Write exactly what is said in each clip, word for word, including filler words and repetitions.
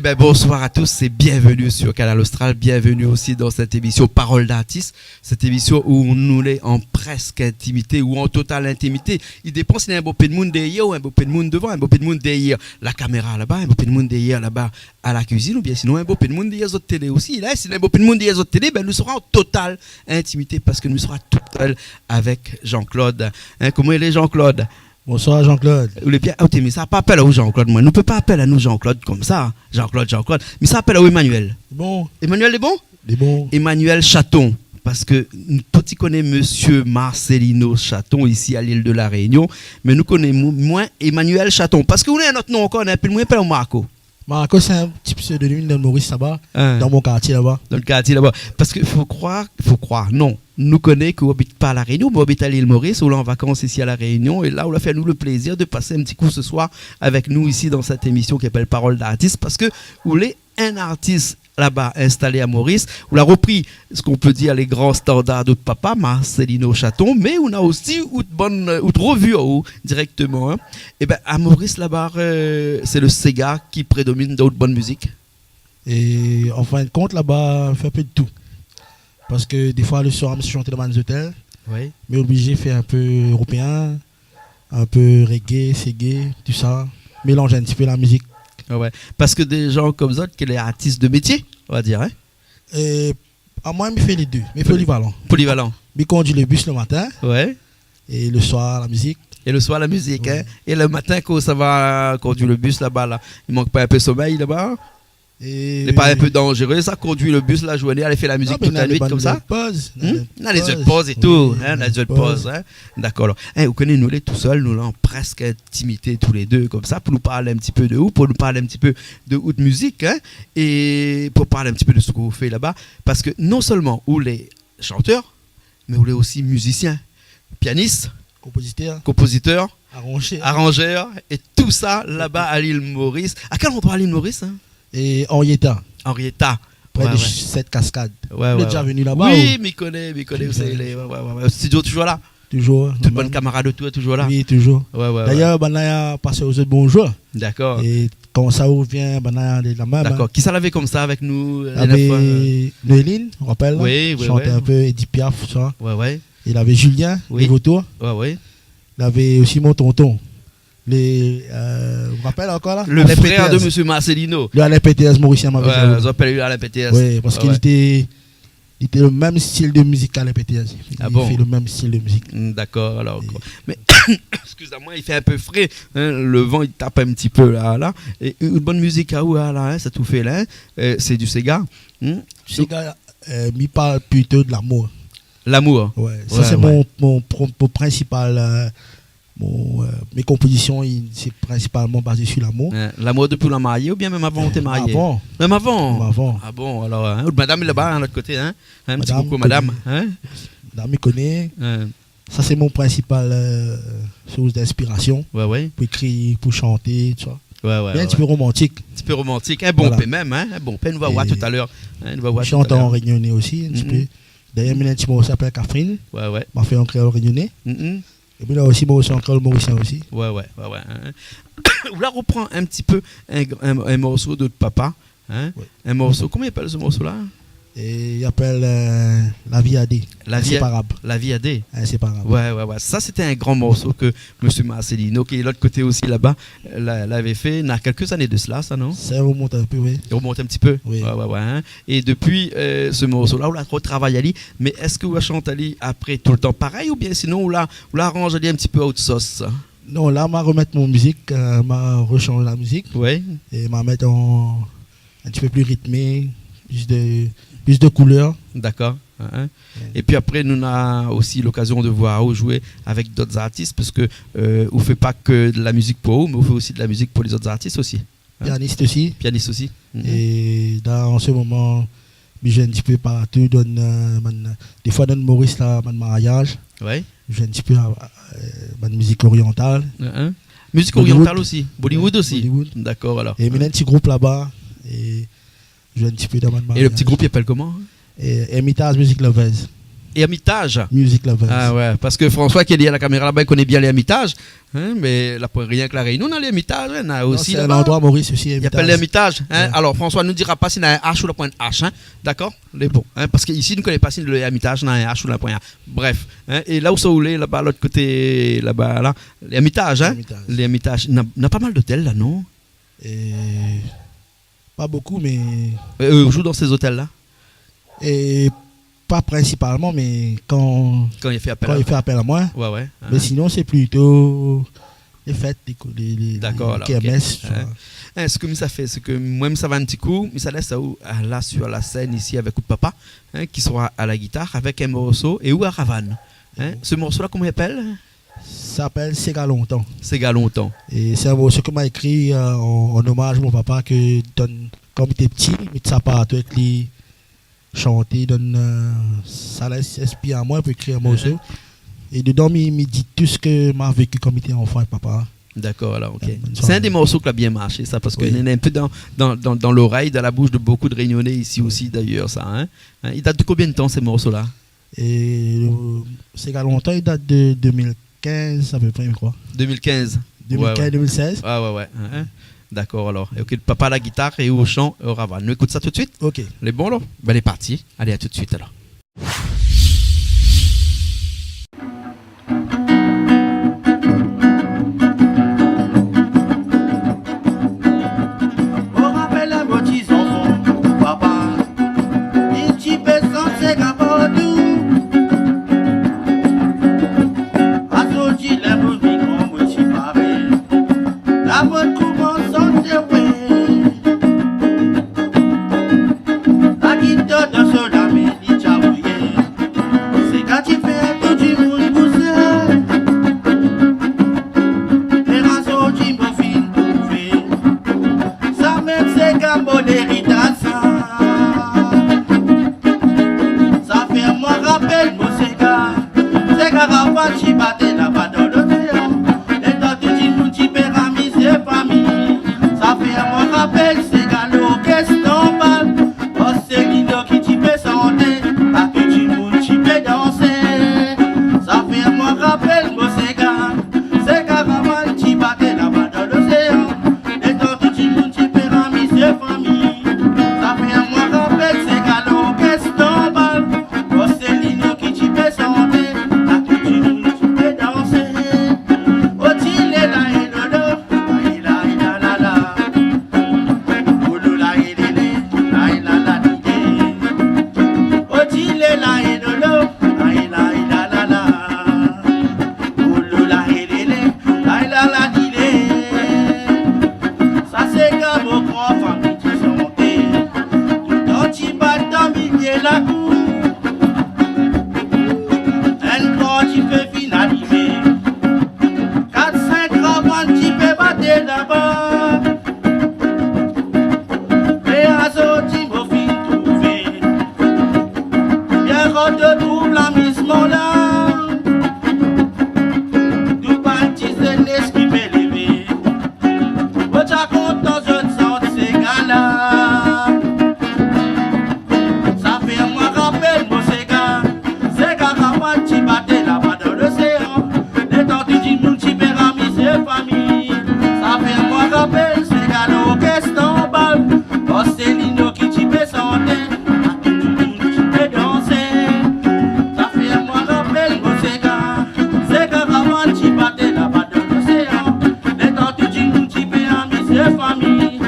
Eh, bonsoir à tous et bienvenue sur Kanal Austral. Bienvenue aussi dans cette émission Parole d'artiste. Cette émission où nou lé an prèsk intimité ou an total intimité. I dépan si néna in bonpé d'moun dèrièr ou in bonpé d'moun dovan, in bonpé d'moun dèrièr la kaméra laba, in bonpé d'moun dèrièr laba a la kuizine, oubien sinon in bonpé d'moun dèrièr zot télé osi. La, si néna in bonpé d'moun dèrièr zot télé, bin, nou sra an total intimité parske nou sra tousèl avèk Jean-Claude. Hein, koman i lé, Jean-Claude ? Bonsoir, Jean-Claude. Ou lé bien ? Ah, oté, mé sa pa apèl aou Jean-Claude, moin. Nou pé pa apèl anou Jean-Claude konmsa. Jean-Claude, Jean-Claude. Mé sa apèl aou Emmanuel. Bon. Emmanuel, lé bon ? Lé bon. Emmanuel Chaton. Parske tout i koné Monsieur Marcelino Chaton isi a l'île de la Réunion. Mé nou koné mou-, moin Emmanuel Chaton. Parske ou néna in ot non ankor, néna pi moin i apèl aou Marco. Marco, sé in ti pseudo dan Maurice laba, hein, dan mon kartié laba. Dan lo kartié laba. Parske fo kroir, fo kroir, non. Nou koné ke ou abit pa La Réunion, mé ou abit a l'île Maurice, ou lé an vakans isi a La Réunion, é la, ou la fé anou lo plézir de pasé in ti kou se soir avèk nou isi dan sèt émisyon ki apèl Parole d'artiste, parske ou lé in artis laba instalé a Maurice. Ou la repri, sak i pé dir, lé gran standar de out papa, Marcelino Chaton, mé ou néna osi out bann, euh, out revi aou dirèkteman, hein. Ében, a Maurice laba, euh, sé lo séga ki prédomine dan out bann mizik ? É an fin d'kont, laba, mi fé in pé de tout. Parske défoi, lo soir, mi shanté dan bann zotèl. Oui. Mé oblizé fé in pé éropéin, in pé reggae, séga, tousa. Mélanz in ti pé la mizik. Ah ouais. Parske dé jan konm zot, ki lé artis de métié, on va dire, hein ? É amoin, mi fé lé dé. Mi fé polivalan. Polivalan. Mi kondui lo bis lo matin. Ouais. É lo soir, la mizik. É lo soir, la mizik, hein. Ouais. É lo matin, kan ou sava kondui lo bis laba, la, i mank pa in pé somèy laba ? É lé pa in pé danzéré, sa, kondui lo bis la zourné, alé fé la mizik tout la nuit konmsa ? Non, mé néna bann poz, néna bann poz. Hmm ? Néna bann poz é tou, hein, néna bann poz, hein. Dakor, alor. Hein, ou koné, nou lé tousèl, nou lé an prèsk intimité tou lé dé konmsa, pou nou parl in ti pé de ou, pou nou parl in ti pé de out mizik, hein, é pou parl in ti pé de sak ou fé laba, parske non sèlman ou lé shantèr, mé ou lé osi mizisien, pianis, konpozitèr, konpozitèr, aranzèr, aranzèr, é tousa laba a l'île Maurice. A kèl androi a l'île Maurice, hein ? É Henrietta. Henrietta. Pré de Sèt Kaskad. Ouais, ouais. Ou lé déza vni laba, ou ? Oui, mi koné, mi koné ousa i lé. Ouais, ouais, ouais. Studio touzour la ? Touzour. Tout bann kamarad otour, touzour la ? Oui, touzour. Ouais, ouais, ouais. Dayèr, banna la pasé azot bonzour. Dakor. É kan sa ou vien, banna lé la mèm, hein. Dakor. Kisa lavé konmsa avèk nou, euh, la dernièr foi, euh ? Lavé Noéline, ou rapèl, la ? Oui, oui, oui. Shant in pé Edith Piaf, tousa. Ouais, ouais. Lavé Julien, oui, Lévotour. Ouais, ouais. Lavé osi mon tonton. Lé, euh, ou rapèl ankor la ? Lo frèr de Monsieur Marcelino. Alain Péters. Lo Alain Péters, morisien, ma... Ouais, zot i apèl ali Alain Péters. Ouais, parske li té, li té lo mèm stil de mizik k'Alain Péters. Ah bon ? Li fé lo mèm stil de mizik. Hmm, dakor, alor. É mé, eskiz amoin, i fé in pé fré, hein, lo van i tap in ti pé la, la. É, é, in bone mizik, ah ouais, la, hein, sa tou fé la, hein. Euh, sé du séga. Hmm ? Séga, euh, mi parl plito de lamour. Lamour. Ouais, sa sé mon, mon pro-, mon prinsipal, euh, Bon, euh, mé konpozisyon, i, sé prinsipalman bazé si lamour. Hein, lamour dopi ou la marié oubien mèm avan ou té marié ? Avan. Mèm avan ? Mèm avan. Ah bon, alor, hein, out madam laba, hein, lot koté, hein ? In ti koukou, madam, hein ? Madam i koné. Hein. Sa sé mon prinsipal, euh, sours d'inspirasyon. Ouais, ouais. Pou ékri, pou shanté, tousa. Ouais, ouais. Mé in ti pé romantik. In ti pé romantik, hein, bonpé mèm, hein, bonpé, nou va voir talèr. Hein, nou va voir talèr. Voilà. É mi shant an rényoné osi, in ti pé. Mhm. Dayèr, mi néna in ti morso i apèl Kafrine. Ouais, ouais. Ma fé an kréol rényoné. Mhm. Épi la osi, morso an kréol morisien osi. Ouais, ouais, ouais, ouais, hein. Ou la repran in ti pé in, in, in morso de out papa, hein. Ouais. In morso, koman i apèl se morso la ? É i apèl, euh, La vi a dé. La vi a, Inséparab. La vi a dé. Inséparab. Ouais, ouais, ouais. Sa, sété in gran morso ke Monsieur Marcelino, ki lé lot koté osi laba, la, lavé fé, na kèlk zané de sela, sa, non ? Sa i romont in pé, oui. I romont in ti pé ? Oui. Ouais, ouais, ouais, hein. É dopi, euh, se morso la, ou la retravay ali, mé èske ou la shant ali apré toultan parèy, oubien sinon ou la, ou la aranz ali in ti pé a out sos ? Non, la, ma remèt mon mizik, euh, ma reshanz la mizik. Ouais. É ma mèt an, in ti pé pli ritmé, plis de, plis de koulèr. Dakor. Hein, hein. Ouais. Épi apré, nou na osi lokazyon de voir ou zoué avèk dot artis, parske, euh, ou fé pa ke de la mizik pou ou, mé ou fé osi de la mizik pou lé zot artis osi. Hein ? Pianis osi. Pianis osi. Mhm. É la, an se moman, mi zoué in ti pé partou, dan, euh, bann, défoi dan Moris la, bann maryaz. Ouais. Mi zoué in ti pé, euh, bann mizik oryantal. Hein, hein. Mizik oryantal osi, Bollywood osi. Bollywood. Ouais, Bollywood. Dakor, alor. É mi néna in ti group laba, é mi zoué in ti pé dan bann maryaz. É lo ti group i apèl koman ? É, Hermitage Music Lovers. Ermitage. Music Lovers. Ah ouais, parske François ki lé dèrièr la kaméra laba, li koné bien Ermitage, hein, mé la poin rienk La Rényon, na Ermitage, hein, na osi laba. Non, sé in landroi Moris osi, i apèl Ermitage. Ermitage, hein. Ouais. Alor, François nou dira pa si na in H ou la poin H, hein. Dakor ? Lé bon, hein, parske isi nou koné pa si Ermitage na in H ou la poin H. Bref, hein, é la ousa ou lé, laba, lot koté, laba, la, Ermitage, hein ? Ermitage. Ermitage. Na, na pa mal d'otèl la, non ? É pa bokou, mé... Euh, ou zoué dan sé zotèl-la ? É pa prinsipalman, mé kan, kan i fé apèl, kan i fé apèl amoin. Ouais, ouais. Mé sinon, sé plito lé fèt, lé ko-, lé, lé, lé kèrmès, tu vois. Dakor, alor, OK. Hein. Hein, sak mi sa fé, sé ke moin, mi sa va in ti kou, mi sa lès aou, ah, la, sur la scène, isi, avèk out papa, hein, ki sra a la gitar, avèk in morso, é ou a ravann. Hein ? Sé morso-la, koman i apèl ? Sa i apèl Séga Lontan. Séga Lontan. É sé in morso ke ma ékri, euh, an, an omaz mon papa, ke donn, kan mi té pti, mi té sa partou avèk li shanté, donn, euh, sa la inspir amoin pou ékri in morso. Mhm. É dedan, mi, mi di tout sak ma véki kan mi té anfan avèk papa. Dakor, alor, OK. Euh, sé in dé morso ki la bien marshé, sa, parske néna in pé dan, dan, dan, dan lorèy, dan la boush de bokou de Rényoné isi osi, dayèr, sa, hein. Hein, i dat de konbien d'tan, sé morso-la ? É, euh, Séga Lontan, i dat de deux mille quinze, à peu près, je crois. Deux mille quinze. Deux mille quinze, ouais, ouais. Deux mille seize. Ouais, ouais, ouais. Hein, hein. Dakor, alor. É OK, papa a la gitar é ou o shan, é o ravann. Nou ékout sa tout de suit ? OK. Lé bon, alor ? Bin, lé parti. Alé, a tout de suit, alor. Mon rapèl amoin ti zanfan, papa, li ti pé sant séga partou. Azourdi lé moun mi gran, moin ti paré. La mode koumans antéwé. La gitar dan son la min, li dja rouyé. Séga ti fé tout dimoun bouzé. Mé azourdi mo fine trouvé sa mèm séga mon éritaj sa. Sa fé amoin rapèl mon séga. Séga ravann ti baté laba dan loséan. Lé tan tout dimoun ti pé ramizé fami. Sa fé amoin rapèl séga lorkès tanbal. Marcelino ki ti pé shanté, la tout dimoun ti pé dansé. Sa fé amoin rapèl mon séga, séga ravann ti baté laba dan loséan. Lé tan tout dimoun ti pé ramizé fami. Sa fé amoin rapèl séga lorkès tanbal. Marcelino ki ti pé shanté, la tout dimoun ti pé dansé. Oti lé la é lolo, la é la é la la la. Olo la é lélé, la é la la lilé. Oti lé la é lolo, la é la é la la la. Olo la é lélé, la é la la lilé. Sa séga mon gran fami ti shanté. Toutan ti bat dan milié la kour. In gran ti fé fine alimé. Kat, sink ravann ti pé baté laba. Mé azourdi mo fine trouvé. Bien rod trouv lamizman la. Tout bann ti zénès ki pé lévé. Mo ta kontan zot sant séga la. Sa fé amoin rapèl mon séga. Séga ravann ti baté laba dan loséan. Lé tan tout dimoun ti pé ramizé fami. Sa fé amoin rapèl séga lorkès tanbal. Marcelino ki ti pé shanté, la tout dimoun ti pé dansé. Sa fé amoin rapèl mon séga. Séga ravann ti baté laba dan loséan. Lé tan tout dimoun ti pé amizé fami.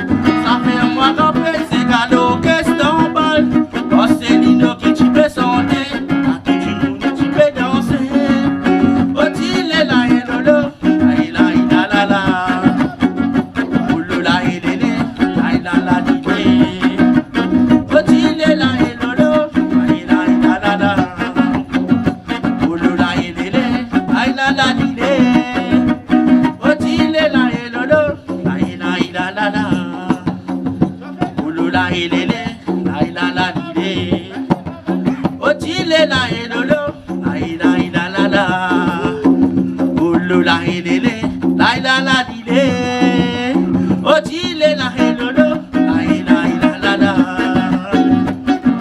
Sa fé amoin rapèl séga lorkès tanbal. Marcelino ki ti pé shanté, la tout dimoun ti pé dansé. Oti lé la é lolo, la é la é la la la. Olo la é lélé, la é la la lilé. Oti lé la é lolo, la é la é la la la. Olo la é lélé, la é la la lilé. Oti lé la é lolo, la é la é la la la. Olo la é lélé, la é la la lilé. Oti lé la é lolo, la é la é la la la. Olo la é lélé, la é la la lilé. Oti lé la é lolo, la é la é la la la.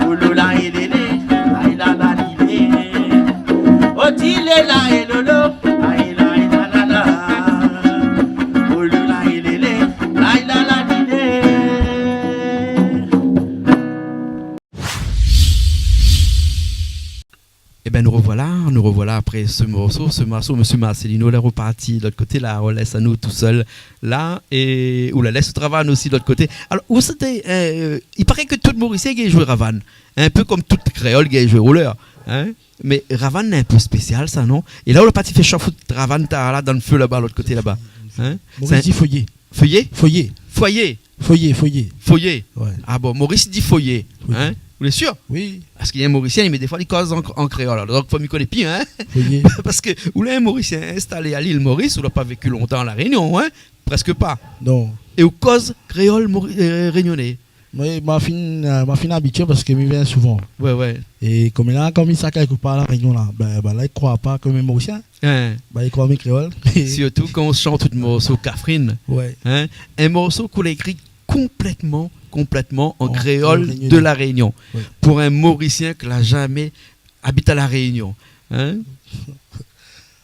Olo la é lélé, la é la la lilé. Lé la é lolo, aïe la é la la la. Oh lou la é lé lé, aïe la la di lé. Ében, nou rovoila, nou rovoila apré se morso. Se morso, Mésyé Marcelino, la, roparti lot koté la, ou lès anou tousèl la, é ou la lès travay osi lot koté. Alor, ou sété, euh, i paré ke tout Morisien i gingn zoué ravane, in pé kom tout kréol i gingn zoué roulèr, in. Mé ravane lé in pé spésial sa, non ? É la, ou la parti fé shanfou ravane talèr la, dan lo fé laba, lot koté laba. In ? Moris i di foyé. Feuillé ? Foyé. Foyé. Foyé, foyé. Foyé. Ouais. Ah bon, Moris i di foyé. Foyé. In ? Ou lé sir ? Oui. Parske néna in Morisien, mé défoi, li koz an, an kréol. Donk, fo mi koné pi, in ? Foyé. Parske ou lé in Morisien instalé a lil Moris, ou la pa véki lontan La Rényon, in ? Prèsk pa. Non. É ou koz kréol mori-, euh, rényoné. Moin, ma fine, euh, ma fine abitié parske mi vien souvan. Ouais, ouais. É kom la, kom sa, kèlkepar, La Rényon la, bin, bin la, i kroi pa ke mi lé Morisien. In. Bin, i kroi mi kréol. Sirtou kan ou shant out morso Kafrine. Ouais. In ? In morso k'ou la ékri konplètman, konplètman an kréol de La Rényon. Ouais. Pou in Morisien ke la zamé abit a La Rényon. In ?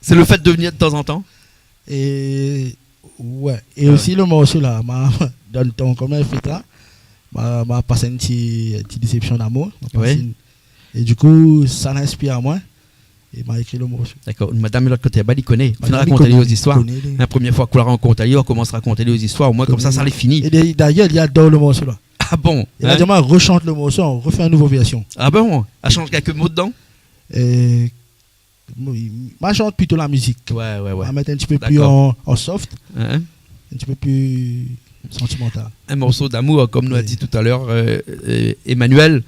Sé lo fèt de vnir de tanzantan ? É, ouais. É osi lo morso la, ma, dan lo tan, kom in fèt la, ma, ma pas in ti, ti désèpsion d'amour. Ma pas in, é di kou, sa la inspir amoin. É ma ékri lo morso. Dakor. Madam lot koté laba, li koné. Madam, li koné, li koné. Fo rakont ali zistoir. In, promié foi k'ou la rankont ali, ou komans rakont ali zistoir. Omoin, konmsa, sa lé fini. É dé-, d'ayèr, li ador lo morso la. Ah bon ? Li la di amoin, reshant lo morso, refé in nouvo vèrsion. Ah bon ? A shanj kèlk mo dedan ? Euh, ma shant plito la mizik. Ouais, ouais, ouais. Ma mèt in ti pé pli an, an soft. Dakor. In ? In ti pé pli santimantal. In morso d'amour, kom nou la di talèr, euh, euh, Emmanuel,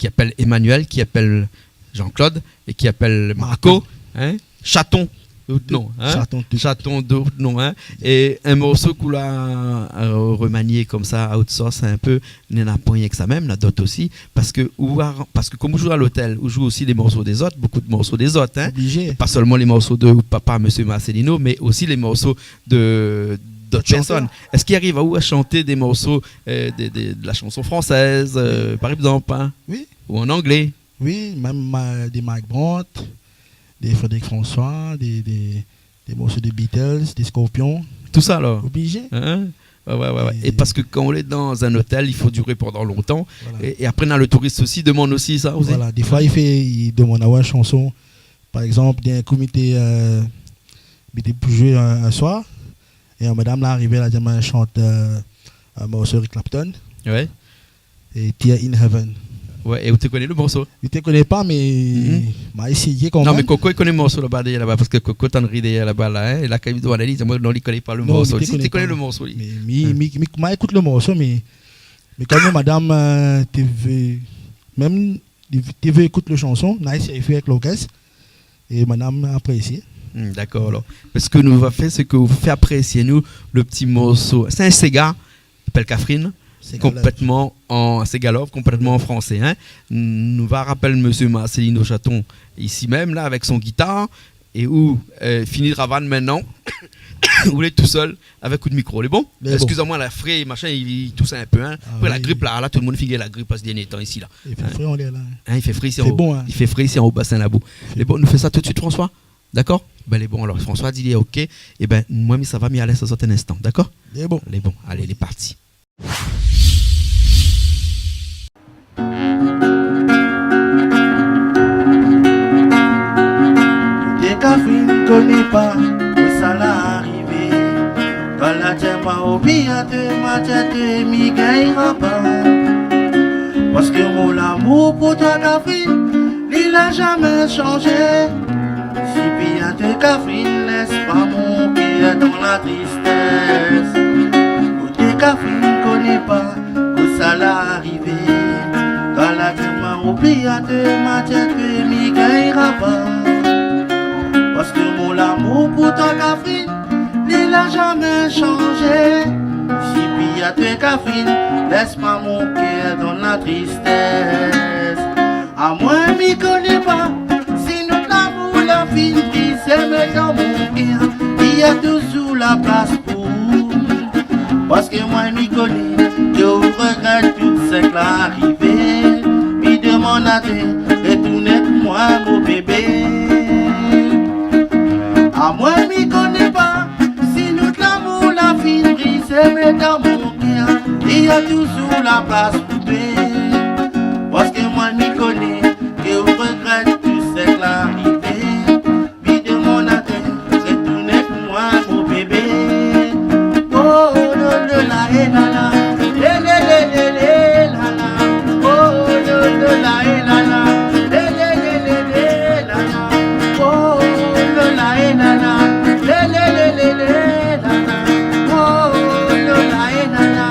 ki apèl Emmanuel, ki apèl Jean-Claude é ki apèl Marco, in ? Shaton, d'out non, in ? Shaton, d'out non, in ? É in morso k'ou la, euh, remanié konmsa, a out sors in pé, néna poin rienk sa mèm, na dot osi, parske ou a, parske kom ou zoué a lotèl, ou zoué osi lé morso dé zot, bonpé de morso dé zot, in ? Oblizé. Pa sèlman lé morso de papa, Mésyé Marcelino, mé osi lé morso de, d'ot pèrsone. Èske i ariv aou a shanté dé morso, euh, de, de, de la shanson fransèz, euh, par égzanp, in ? Oui. Ou an anglé ? Oui, mèm, euh, dé Mike Brandt, dé Frédéric François, dé, dé, dé morso dé Beatles, dé Scorpions. Tout sa, alor ? Oblizé. In ? Ouais, ouais, ouais, ouais. É parske kan ou lé dan in otèl, i fo diré pandan lontan. Voilà. É, é apré, na lo touris osi i demann osi sa osi. Voilà, défoi, i fé, i demann aou in shanson. Par égzanp, dèrnié kou, mi té, euh, mi té pou zoué in, in soir. É in madam la arivé, la di amoin, shant, euh, in morso Eric Clapton. Ouais. É Tears in Heaven. Ouais, é ou té koné lo morso ? Mi té koné pa, mé ma éséyé kanmèm. Non, mé Coco i koné morso laba dèyèr laba, parske Coco tann ri dèyèr laba la, in, é la kan mi domann ali, li di amoin non, li koné pa lo morso. Non, mi té koné pa. Si, li koné lo morso, li. Mé mi, mi, mi, ma ékout lo morso, mé, mé kom madam, euh, té vé, mèm, té vé ékout lo shanson, na éséyé fé avèk lorkès, é madam la aprésié. Hmm, dakor, alor. Sak nou va fé, sé ke ou fé aprésié anou lo ti morso. Sé in séga, i apèl Kafrine, séga love, konplètman an, séga love, konplètman an fransé, in. Nou va rapèl Mésyé Marcelino Chaton isi mèm la, avèk son gitar, é ou, euh, fini travay mintnan, ou lé tousèl avèk out mikro, lé bon ? Lé bon. Eskiz amoin, la fré, machin, i, i tous in pé, in. Ah oui. Apré la grip la, la, tout lo moun i fign la grip, parske dèrnié tan isi la. I fé fré anlèr la, in. In, i fé fré isi an-, i fé fré isi anba Sin Labou. Lé bon, nou fé sa tout suit, François ? Dakor ? Bin, lé bon, alor, François di li, OK. Ében, moin, mi sava, mi alès azot in instan, dakor ? Lé bon. Lé bon, alé, lé parti. Koté Kafrine, koné pa ousa la arivé. Kan la tèr ma oubli a té, ma tèr té mi gingn pa. Parske mon lamour pou toi, Kafrine, li la zamé shanzé. Si pi a té, Kafrine, lès pa mon kèr dan la tristès. Koté Kafrine, koné pa ousa la arivé. Kan la tèr ma oubli a té, ma tèr té mi gingn pa. Parske mon lamour pou toi, Kafrine, li la zamé shanzé. Si pi a té, Kafrine, lès pa mon kèr dan la tristès. Amoin, mi koné pa si nout lamour la fine brizé, mé dan mon kèr, i a touzour la plas pou ou. Parske moin, mi koné ke ou regrèt tout sak la arivé. Mi demann até, retourn èk moin, mon bébé. Amoin mi koné pa si nout lamour la fine brizé, mé dan mon kèr i na touzour la plas pou toi. Parske moin mi koné ke ou regrèt tout sak la arivé. Mi demann aou retourn pou moin, mon bébé. Oh, lo, lo, la, é, la, la. Lé, lé, lé, lé, lé, la, la. Oh, lo, lo, la, é, la, la. Lé, lé, lé, lé, lé, la, la. Oh, lo, la, é, la, la. Lé, lé, lé, lé, lé, la, la. Oh, lo, la, é, la, la.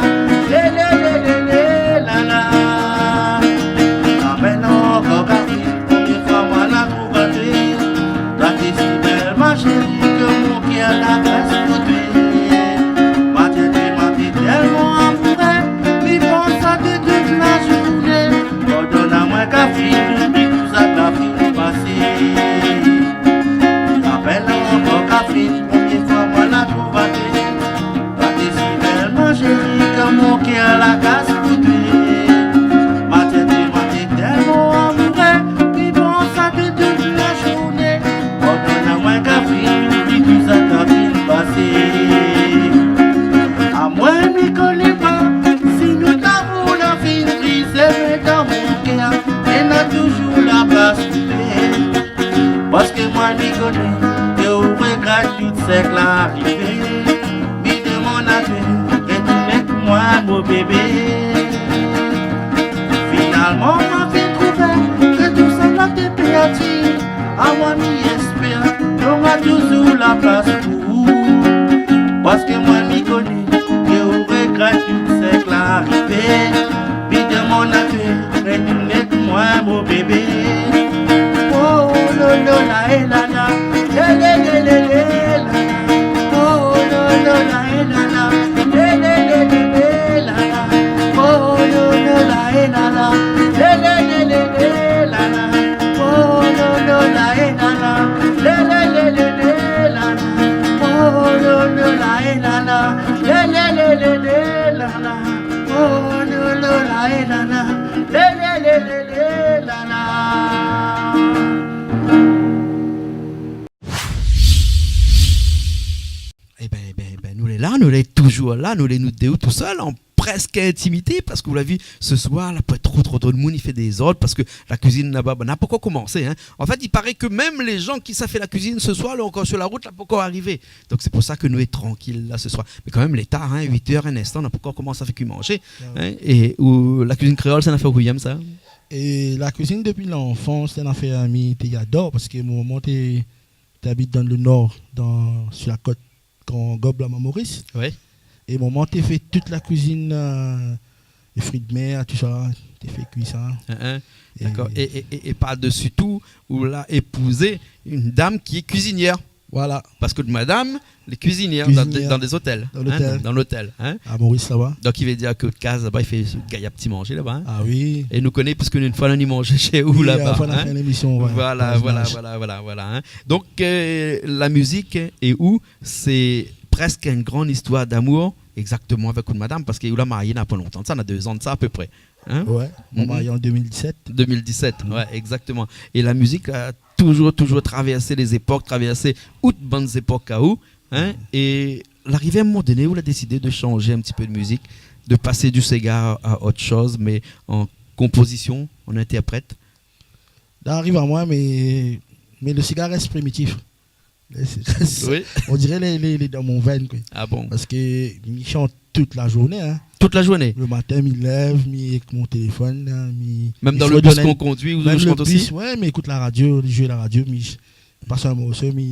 Lé, lé, lé, lé, lé, la, la. Rapèl ankor, Catherine, promié foi moin la trouv aou. Ou té si bèl, ma chérie, ke mon kèr la rès pou toi. Matin té, matin tèlman amouré, mi pans aou tout la zourné. Pardonn amoin, Catherine, pou tout sak la fine pasé. Rapèl ankor, Catherine, promié foi moin la trouv aou. Ou té si bèl, ma chérie, ke mon kèr la rès pou toi. Matin té, matin tèlman amouré, mi pans aou tout la zourné. Pardonn amoin, Catherine, pou tout sak la fine pasé. Amoin mi koné pa si nout lamour la fine brizé, mé dan mon kèr i na touzour la plas pou toi. Parske moin mi koné ke ou regrèt tout sak la arivé. Mi demann aou retourn pou moin, mon bébé. Finalman ma fine trouvé ke tout sak la té pèrdi. Amoin mi èspèr nora touzour la plas pou ou. Parske moin mi koné ke ou regrèt tout sak la arivé. Mi demann aou retourn pou moin, mon bébé. Oh, lo, lo, la, é, la, la. Lé, lé, lé, lé, lé, la, la. Oh, lo, lo, la, é, la, la. Lé, lé, lé, lé, lé, la, la. Oh, lo, lo, la, é, la, la. Lé, lé, lé, lé, lé, la, la. Oh, lo, lo, la, é, la, la. Lé, lé, lé, lé, lé, la, la. Oh, lo, lo, la, é, la, la. Lé, lé, lé, lé, lé, la, la. Oh, lo, lo, la, é, la, la. Lé, lé, lé, lé, lé, la, la. Ében, ében, ében, nou lé la, nou lé touzour la, nou lé nou dé ou tousèl, an prèsk intimité, parske ou la vi, se soir la, pa tro, tro, tro d'moun i fé dézord, parske la kuizine laba, bin, na pankor komansé, in. An fèt, i paré ke mèm lé jan ki sa fé la kuizine se soir, la, ankor su la rout, la pankor arivé. Donk sé pou sa ke nou lé trankil la se soir. Mé kan mèm, lé tar, in, uit èr in instan, na pankor komansé a fé kui manzé, in. É ou, la kuizine kréol, sé in nafèr ou yèm sa ? É la kuizine dopi lanfans, sé in nafèr mi té ador, parske mon momon té, té abit dan le nor, dan, su la kot Gran Gob, la, Maurice. Wi. É momon té fé tout la kuizine, eu, lé fri d'mèr, tousa, té fé kui sa. In, in. É dakor. É, é, é, é par desi tou, ou la épouzé in dam ki lé kuizinièr. Voilà. Parske madam lé kuizinièr dan, kuizinièr dan dé zotèl, dan in, lotèl. Dan, dan lotèl, in. A Maurice, laba. Donk i vé dir ke out kaz laba, i fé gayar ti manzé laba, in. A wi. É nou koné, parske in foi nou la manzé shé ou laba, in. Wi, in foi nou la fé in émision, wé. Voilà, voilà, voilà, voilà, in. Donk, eu, la mizik é ou, sé prèsk in gran zistoir d'amour, égzaktoman, avèk out madam, parske ou la marié na pa lontan de sa, na dé zan de sa a pé pré, in ? Wé, nou la marié an deux mille dix-sept. Deux mille dix-sept, wé, égzaktoman. É la mizik la touzour, touzour travèrsé lé zépok, travèrsé out bann zépok a ou, in ? É la arivé in moman doné ou la désidé de shanzé in ti pé de mizik, de pasé du séga a ot shoz, mé an konpozision, an intèrprèt ? La ariv amoin, mé, mé le séga rès primitif. Wi. On diré lé, lé, lé dan mon vèn, koi. A bon ? Parske mi shant tout la zourné, in. Tout la zourné ? Le matin, mi lèv, mi ékout mon téléfone, in, mi, mi fredone. Mèm dan le bis kan ou kondui, ou shant osi ? Mèm le bis, wé, mi ékout la radio, mi zoué la radio, mi pas in morso, mi,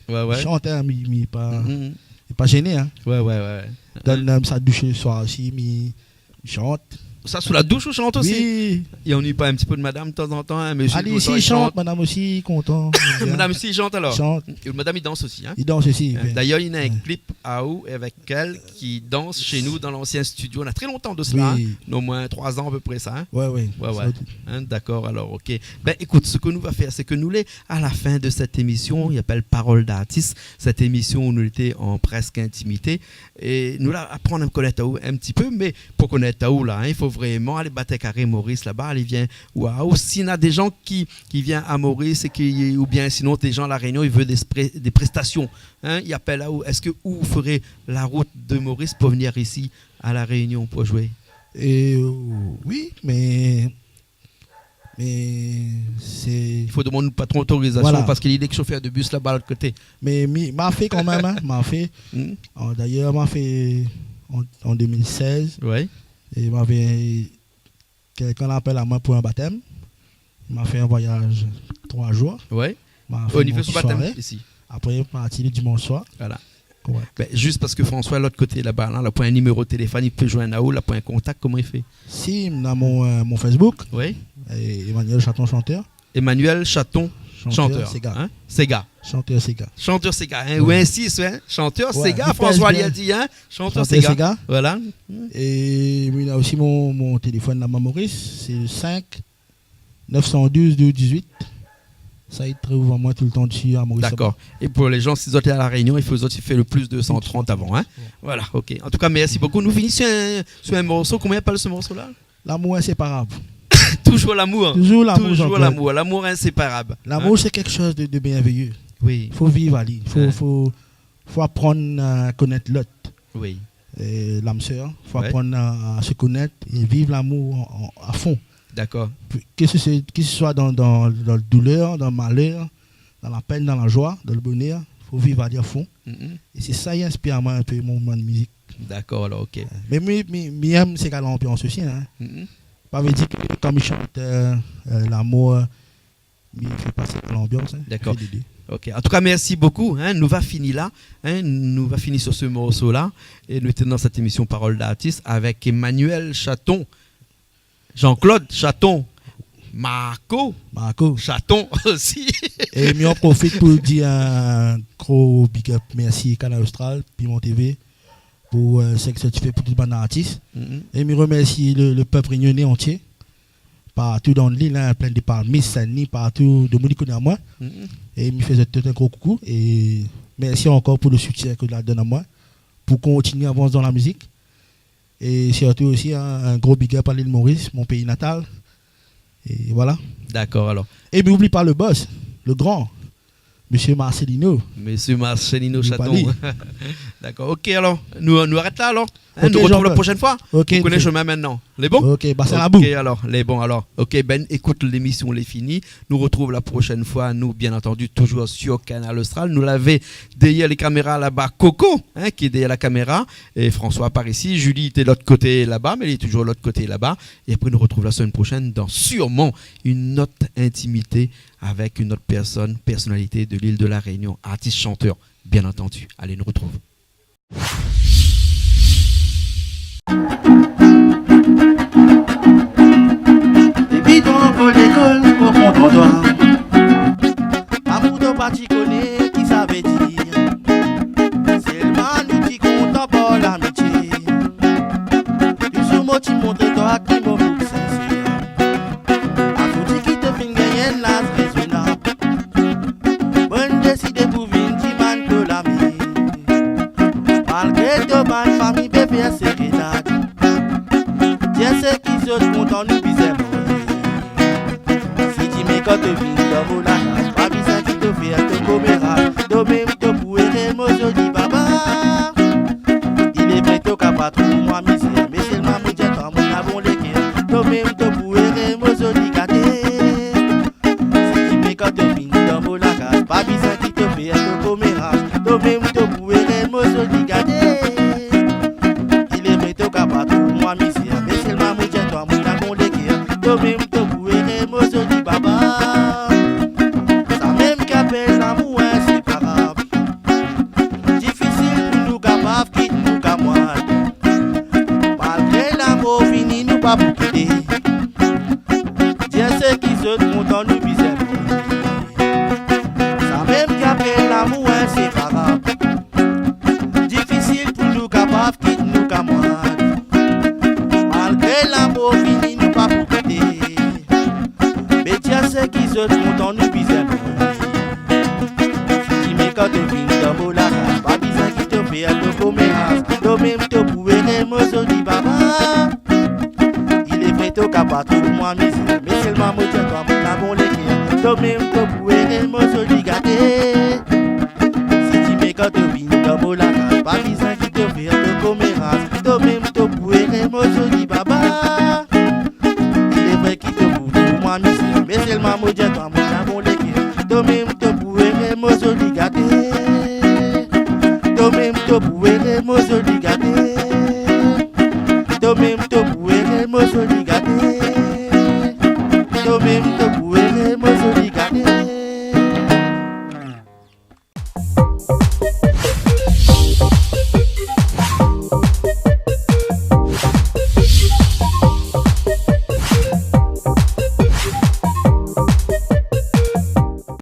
mi shant, in, mi, mi pa, mi pa zéné, in. Wé, wé, wé, wé. Dan, eu, sa doush le soir osi, mi, mi shant. Sa, sou la doush ou shant osi ? Wi. I annuiy pa in ti pé out madam tazantan, in, mésyé ? Alé, si, i shant, madam osi, kontan. Madam osi i shant alor ? Shant. É madam i dans osi, in ? I dans osi, wé. Dayèr, néna in klip a ou avèk èl ki dans shé nou dan lansien studio. Na tré lontan de sela, in ? Wi. Néna omoin troi zan a pé pré sa, in ? Wé, wé. Wé, wé. In, dakor, alor, OK. Bin, ékout, sak nou va fèr, sé ke nou lé a la fin de sèt émision, i apèl Parole d'artiste, sèt émision ousa nou lété an prèsk intimité. É nou la aprann a konèt aou in ti pé, mé pou konèt aou la, in, i fo vréman alé bat in karé Moris laba, alé vien, waou, si na dé jan ki, ki vien a Moris é ki, oubien sinon dé jan La Rényon, i vé dé spré-, dé préstasion, in, i apèl aou, èske ou féré la rout de Moris pou vnir isi a La Rényon pou zoué ? É, euh, oui, mé, mé sé... I fo domann patron otorizasion, voilà, parske li lé shofèr de bis laba lot koté. Mé mi, ma fé kanmèm, in, ma fé. Hmm. Euh, dayèr, ma fé an, an deux mille seize. Ouais. É mavé, kèlkin la apèl amoin pou in batèm. Ma fé in voyaz troi zour. Ouais. Ma fé mon ti soiré. Ou la fé son batèm isi. Apré, ma parti le dimansh soir. Voilà. Korèk. Bin, zis parske François, lot koté laba, la, la poin niméro téléfone, i pé zoinn aou, la poin kontak, koman i fé ? Si, na mon, euh, mon Facebook. Oui. É Emmanuel Chaton, chanteur. Emmanuel Chaton, chanteur, chanteur, séga, in ? Séga. Chanteur séga. Chanteur séga, in ? Ouais. Ou insis, in ? Chanteur séga, François, li la di, in ? Chanteur séga. Chanteur séga. Voilà. É mi na osi mon, mon téléfone laba Moris, sé le cinq neuf cent douze douze dix-huit. Sa i trouv amoin toultan dsi a Moris laba. Dakor. É pou lé jan, si zot lé a La Rényon, i fo zot i fé le plus deux cent trente avan, in ? Ouais. Voilà, ok. An tou ka, mèrsi bokou. Nou fini su in, su in morso. Koman i apèl se morso-la ? Lamour inséparab. Toujour lamour. Toujour lamour, Jean-Claude. Toujour lamour. Lamour inséparab. Lamour, sé kékshoz de, de mèrvéyé. Oui. Fo viv ali. Fo, fo, fo aprann a konèt lot. Oui. É lam sèr, fo aprann a, a se konèt é viv lamour an, an, a fon. Dakor. Ke se, ke se soi dan, dan, dan le doulèr, dan le malèr, dan la pèn, dan la zoi, dan le bonèr, fo viv ali a fon. Mhm. É sé sa i inspir amoin in pé mon, mon mizik. Dakor, alor, ok. Mé mi, mi, mi èm sé ka lanbians osi, in. Mhm. Pa vé dir ke kan mi shant, euh, euh, lamour, mi fé pa sa lanbians, in. Dakor. Mi fé lé dé. Ok. An tou ka, mèrsi bokou, in. Nou va fini la, in. Nou va fini su se morso-la. É nou té dan sèt émision Parole d'artiste avèk Emmanuel Chaton. Jean-Claude Chaton, Marco Chaton osi. É mi an profit pou dir in gro big up, mèrsi Kanal Austral, Piment T V, pou, euh, sak zot i fé pou tout bann artis. Mhm. É mi remèrsi le, le pèp rényoné antié, partou dan lil, in, Plaine des Palmistes, Saint-Denis, partou, domoun i koné amoin. Mhm. É mi fé azot tout in gro koukou. É mèrsi ankor pou le soutien ke zot la donn amoin pou kontinié avans dan la mizik. É sirtou osi, in, in gro big up a Lil Moris, mon péi natal. É voilà. Dakor, alor. É mi oubli pa le boss, le gran, Mésyé Marcelino. Mésyé Marcelino Chaton. Oubli pa li. Dakor, ok, alor. Nou, nou arèt la, alor. Ok, nou artrouv la proshèn foi. Ok, ok. Ou koné shomin mintnan. Lé bon ? Ok, ba sa la bou. Ok, alor, lé bon, alor. Ok, bin, ékout, lémision lé fini. Nou artrouv la proshèn foi, nou, bien antandi, toujour su Kanal Austral. Nou lavé dèrièr lé kaméra laba Coco, in, ki lé dèrièr la kaméra, é François par isi. Julie té lot koté laba, mé li lé toujour lot koté laba. É apré, nou artrouv la semèn proshèn dan sirman in ot intimité avèk in ot pèrsone, pèrsonalité de l'île de la Réunion, artis shantèr, bien antandi. Alé, nou artrouv. Dépi ton lékol o fon ton doi. Amour, to pa ti koné ki sa vé dir. Sèlman nou ti kontan pa lamitié. Toujour moin ti montré twa ki mon boug sinsèr. Akoz ti ki to fine gingn in laz rézonab. Moin désidé pou vin dimann to lami. Malgré to bann fami bé fé sérénad. Dié sé ki zot kontan nou bizin mouri. Si ti mé kan to vin dan mon lakas, pa bizin ki to fé to koméra. To mèm to pou éré mon zoli baba. Ilé vré to ka pa trouv moin mizèr, mé sèlman moin di twa moin na bon lékèr. To mèm to pou éré mon zoli gaté. Si mé kan to vin dan mon lakas, pa bizin ki to fé to koméra. To mèm to pou éré mon zoli gaté. Ilé vré to ka pa trouv moin mizèr, mé sèlman moin di twa moin na bon lékèr. To mèm to pou éré mon zoli baba. Sa mèm ki apèl lamour inséparab. Difisil pou nou kapav kit nou kamarad. Malgré lamour fini, nou pa pou kité. Dié sé ki zot kontan nou bizin mouri. Sa mèm ki apèl lamour inséparab. Difisil pou nou kapav kit nou kamarad. Malgré lamour fini, nou pa pou kité. Mé Dié sé ki zot kontan nou bizin mouri. Ki mé kan to vin dan mon lakas, pa bizin ki to fé to koméra. To mèm to pou éré mon zoli baba. To ka pa trouv amoin mizèr, mé sèlman mo di atoi, amoin la bon lékèr. To mèm to pou èré, mo zoli gaté. Si ti mèt kan to vini dan mo lakaz, pa bizin ki to fèr to koméraz. To mèm to pou èré, mo zoli baba. Lé vré ki to pou trouv amoin mizèr, mé sèlman mo di atoi, amoin la bon lékèr. To mèm to pou èré, mo zoli gaté. To mèm to pou èré, mo zoli gaté.